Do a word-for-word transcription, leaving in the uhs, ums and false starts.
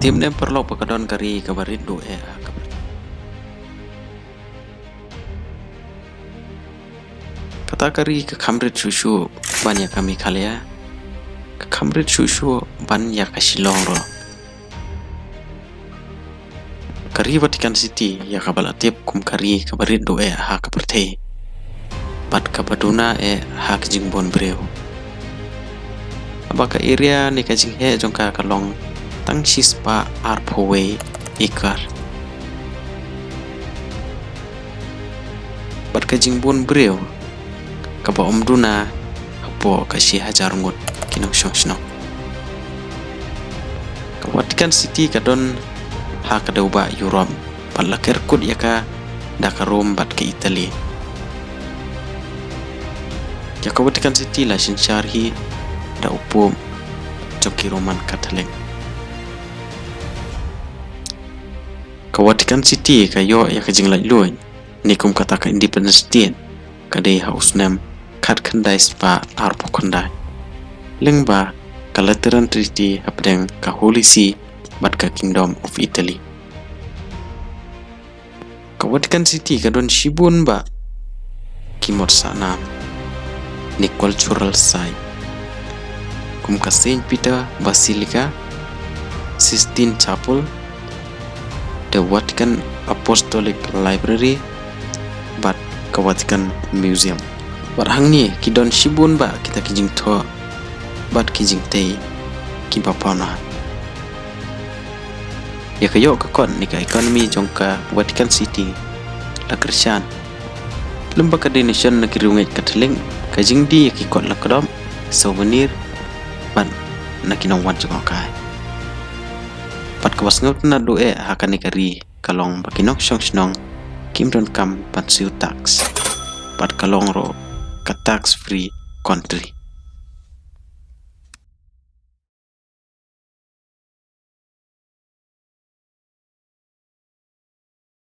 Tip ne paralok ba ka don ka ri kaba rit duh eh ha ka pyrthei. Kata ka ri ka kham rit shuh shuh ban ïa ka Meghalaya. Ka kham rit shuh shuh ban ïa ka Shillong ruh. Ka ri Vatican City ïa kaba la tip kum ka ri kaba rit duh eh ha ka pyrthei. Bad kaba duna eh ha ka jingbun briew. Haba ka area ne ka jingheh jong ka ka long tang shispah arphew wei acre. Bad ka jingbun briew kaba ym duna hapoh ka shi hajar ngut ki nongshong shnong. Ka Vatican City ka don ha ka dewbah Europe bad la kerkut ïa ka da ka Rome bad ka Italy. Ïa ka Vatican City la synshar hi da u Pope jong ki Roman Catholic. Ka Vatican City ka ïoh ïa ka jinglaitluid ne kum kata ka Independence State ka dei ha u snem khatkhyndai spah arphew khyndai. Lyngba ka Lateran Treaty hapdeng ka Holy See bad ka Kingdom of Italy. Ka Vatican City ka don shibun bah ki mot sah nam ne cultural site kum ka Saint Peter Basilica, Sistine Chapel, the Vatican Apostolic Library bad ka Vatican Museum. Bad hangne ki don shibun bah kita ki jingthoh bad ki jingtei kiba pawnam. Ïa ka ïoh ka kot ne ka economy jong ka Vatican City la kyrshan lyngba ka donation na ki riewngeit Catholic, ka jingdie ïa ki kot la kdop, souvenir bad na ki nongwan jngohkai. Bad kaba sngewtynnad duh eh ha kane ka ri ka long ba ki nongshong shnong kim donkam ban siew tax. Bad ka long ruh ka tax free country.